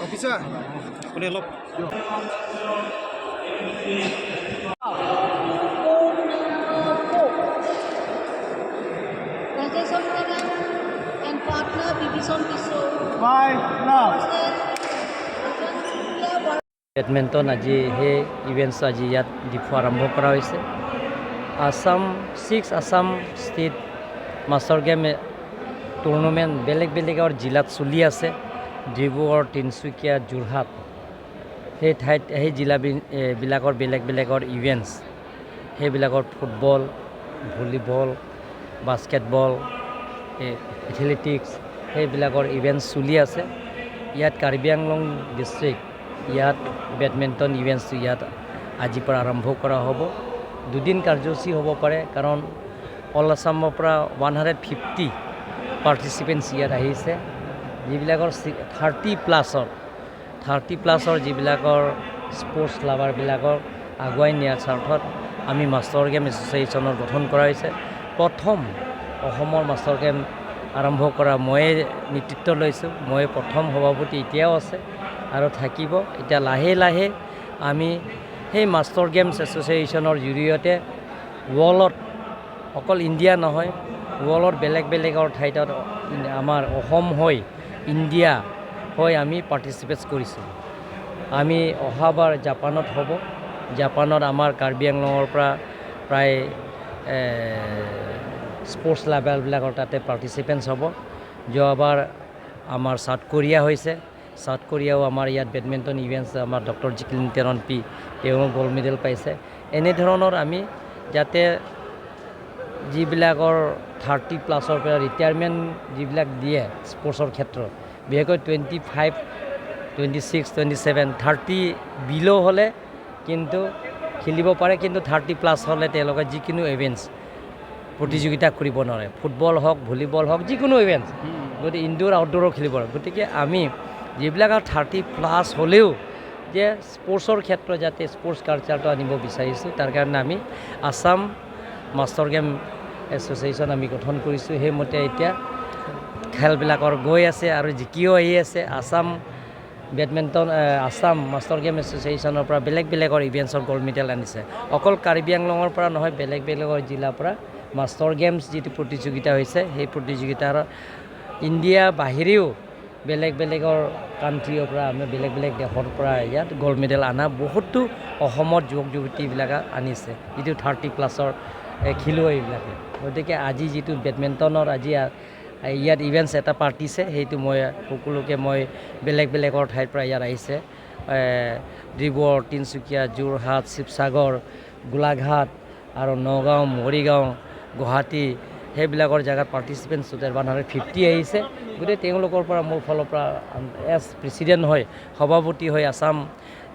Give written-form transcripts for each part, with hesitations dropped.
Officer, আপুনি অলপ and partner Bibison Kishore. Badminton আজি সেই ইভেণ্টছ আজি ইয়াত ডিফু আৰম্ভ কৰা হৈছে। Assam six Assam state master game tournament বেলেগ বেলেগৰ জিলাত চলি আছে। ডিব্ৰুগড়, তিনিচুকীয়া, যোৰহাট সেই ঠাইত সেই জিলাবিলাকৰ বেলেগ বেলেগৰ ইভেণ্টছ, সেইবিলাকৰ ফুটবল, ভলীবল, বাস্কেটবল, এথলেটিক্স সেইবিলাকৰ ইভেণ্টছ চলি আছে। ইয়াত কাৰ্বি আংলং ডিষ্ট্ৰিক্ট ইয়াত বেডমিণ্টন ইভেণ্টছটো ইয়াত আজিৰ পৰা আৰম্ভ কৰা হ'ব। দুদিন কাৰ্যসূচী হ'ব পাৰে, কাৰণ অল আছামৰ পৰা 150 পাৰ্টিচিপেণ্টছ ইয়াত আহিছে, যিবিলাকৰ 30 প্লাছৰ যিবিলাকৰ স্পৰ্টছ লাভাৰবিলাকৰ আগুৱাই নিয়াৰ স্বাৰ্থত আমি মাষ্টাৰ গেম এছ'চিয়েশ্যনৰ গঠন কৰা হৈছে। প্ৰথম অসমৰ মাষ্টাৰ গেম আৰম্ভ কৰা ময়ে নেতৃত্ব লৈছোঁ, ময়ে প্ৰথম সভাপতি এতিয়াও আছে আৰু থাকিব। এতিয়া লাহে লাহে আমি সেই মাষ্টাৰ গেমছ এছ'চিয়েশ্যনৰ জৰিয়তে ৱৰ্ল্ডত, অকল ইণ্ডিয়া নহয়, ৱৰ্ল্ডত বেলেগ বেলেগৰ ঠাইত আমাৰ অসম হৈ, ইণ্ডিয়া হৈ আমি পাৰ্টিচিপেট কৰিছোঁ। আমি অহাবাৰ জাপানত হ'ব। জাপানত আমাৰ কাৰ্বি আংলঙৰ পৰা প্ৰায় স্পৰ্টছ লেভেলবিলাকৰ তাতে পাৰ্টিচিপেণ্টছ হ'ব। যোৱাবাৰ আমাৰ চাউথ কোৰিয়া হৈছে। চাউথ কোৰিয়াও আমাৰ ইয়াত বেডমিণ্টন ইভেণ্টছ আমাৰ ডক্টৰ জিকিলিন টেৰণ পি তেওঁ গ'ল্ড মেডেল পাইছে। এনেধৰণৰ আমি যাতে যিবিলাকৰ 30 প্লাছৰ পৰা ৰিটায়াৰমেণ্ট যিবিলাক দিয়ে স্পৰ্টছৰ ক্ষেত্ৰত, বিশেষকৈ 25, 26, 27, 30 below হ'লে কিন্তু খেলিব পাৰে, কিন্তু 30 প্লাছ হ'লে তেওঁলোকে যিকোনো ইভেণ্টছ প্ৰতিযোগিতা কৰিব নোৱাৰে। ফুটবল হওক, ভলীবল হওক, যিকোনো ইভেণ্টছ, গতিকে ইনডোৰ আউটড'ৰো খেলিব পাৰে। গতিকে আমি যিবিলাক আৰু 30 প্লাছ হ'লেও যে স্পৰ্টছৰ ক্ষেত্ৰত যাতে স্পৰ্টছ কালচাৰটো আনিব বিচাৰিছোঁ, তাৰ কাৰণে আমি আছাম মাষ্টাৰ গেম এছ'চিয়েশ্যন আমি গঠন কৰিছোঁ। সেইমতে এতিয়া খেলবিলাকৰ গৈ আছে আৰু জিকিও আহি আছে। Assam badminton, Assam master game এছ'চিয়েশ্যনৰ পৰা বেলেগ বেলেগৰ ইভেণ্টছৰ গ'ল্ড মেডেল আনিছে। অকল কাৰ্বি আংলঙৰ পৰা নহয়, বেলেগ বেলেগৰ জিলাৰ পৰা মাষ্টাৰ গেমছ যিটো প্ৰতিযোগিতা হৈছে, সেই প্ৰতিযোগিতাৰ ইণ্ডিয়া বাহিৰেও বেলেগ বেলেগৰ কাণ্ট্ৰিৰ পৰা, আমি বেলেগ বেলেগ দেশৰ পৰা ইয়াত গ'ল্ড মেডেল অনা বহুতো অসমত যুৱক যুৱতীবিলাকে আনিছে, যিটো 30 প্লাছৰ খেলুৱৈবিলাকে। গতিকে আজি যিটো বেডমিণ্টনৰ আজি ইয়াত ইভেণ্টছ এটা পাতিছে, সেইটো মই সকলোকে মই বেলেগ বেলেগৰ ঠাইৰ পৰা ইয়াত আহিছে, ডিব্ৰুগড়, তিনিচুকীয়া, যোৰহাট, শিৱসাগৰ, গোলাঘাট আৰু নগাঁও, মৰিগাঁও, গুৱাহাটী সেইবিলাকৰ জেগাত পাৰ্টিচিপেণ্টছ টোটেল 150 আহিছে। গতিকে তেওঁলোকৰ পৰা মোৰ ফালৰ পৰা এজ প্ৰেচিডেণ্ট হৈ, সভাপতি হৈ, আছাম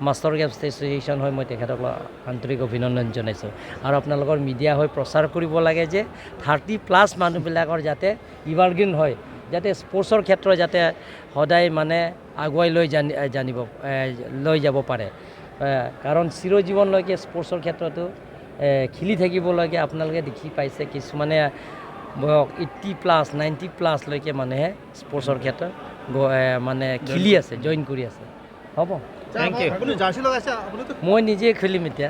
মাষ্টাৰ গেমছ এছ'চিয়েশ্যন হৈ মই তেখেতক আন্তৰিক অভিনন্দন জনাইছোঁ। আৰু আপোনালোকৰ মিডিয়া হৈ প্ৰচাৰ কৰিব লাগে যে 30 প্লাছ মানুহবিলাকৰ যাতে ইভাৰগ্ৰীণ হয়, যাতে স্পৰ্টছৰ ক্ষেত্ৰত যাতে সদায় মানে আগুৱাই লৈ জানি জানিব লৈ যাব পাৰে। কাৰণ চিৰজীৱনলৈকে স্পৰ্টছৰ ক্ষেত্ৰতো খেলি থাকিবলৈকে আপোনালোকে দেখি পাইছে, কিছুমানে বয়স 80 প্লাছ, 90 প্লাছলৈকে মানুহে স্পৰ্টছৰ ক্ষেত্ৰত মানে খেলি আছে, জইন কৰি আছে। হ'ব। Thank U. আপুনি জাৰ্চি লগাইছে আপুনিতো? মই নিজে খেলিম এতিয়া,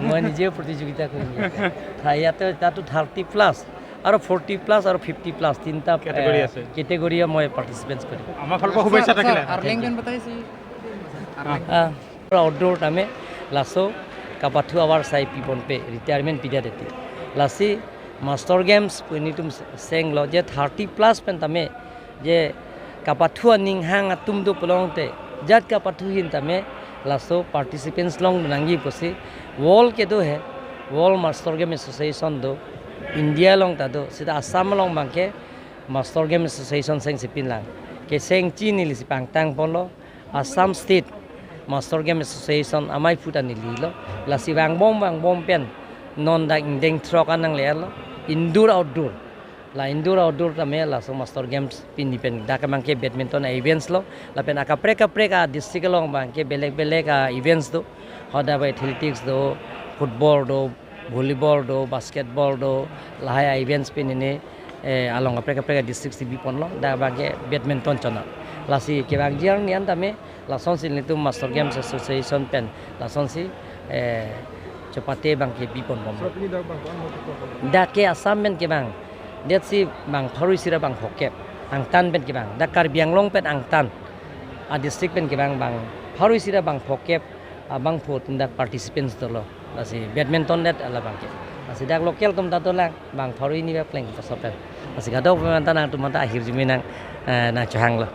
মই নিজেও প্ৰতিযোগিতা কৰিম ইয়াতে। তাতো 30 প্লাছ আৰু 40 প্লাছ আৰু 50 প্লাছ তিনিটা Category আছে। কেটেগৰীয়ে মই পাৰ্টিচিপেণ্ট কৰিম। আমাৰ ফালৰ পৰা শুভেচ্ছা থাকিলে। আউটডোৰ আমি লাছো কাপাথু আৱাৰ চাই পিবন পে ৰিটায়াৰমেণ্ট পিৰিয়ড এটি লাচি মাষ্টাৰ গেমছ পুনিতুম চেং ল যে 30 প্লাছ পেন তামে যে কাপাথুৱা নিংহাং আতুমটো পলংতে জাত কাপাথু হিন তামে লাছো পাৰ্টিচিপেণ্টছ লং নাংগি পচি ৱৰ্ল্ড কেটো হে world master game association do India long তাদো সিধা আছাম লং বাংকে মাষ্টাৰ গেম এছ'চিয়েশ্যন চেং সিপিন লাং কে চেং চি নিলিসি পাংটাং পলো Assam state master game association amai phuta ni li lo la si wang bom wang bom pen non da ingdeng throk anang le lo indoor outdoor la indoor outdoor ta me la so master games pin ni pen da ka mangke badminton events lo la pen aka prek ka prek a district long bang ke belek belek a events do hoda ba athletics do football do. Volleyball do, basketball do, lahai events pin ini along apreka preka district si bipon lo da bangke badminton chona lasi ke bang jiang nian tame lason si itu Master Games Association pen lason si chopate bangke bipon bom da ke Assam men ke bang det si bang pharui sira bang hokep angtan pen ke bang da Karbi Anglong pen angtan a district pen ke bang bang pharui sira bang hokep bang phot da participants dolo lasi badminton net ala bangke lasi dak local tum ta tolang bang pharui ni ba pleng pasopel lasi gadok memang tanang tum ta akhir jumi nang na chahang lo.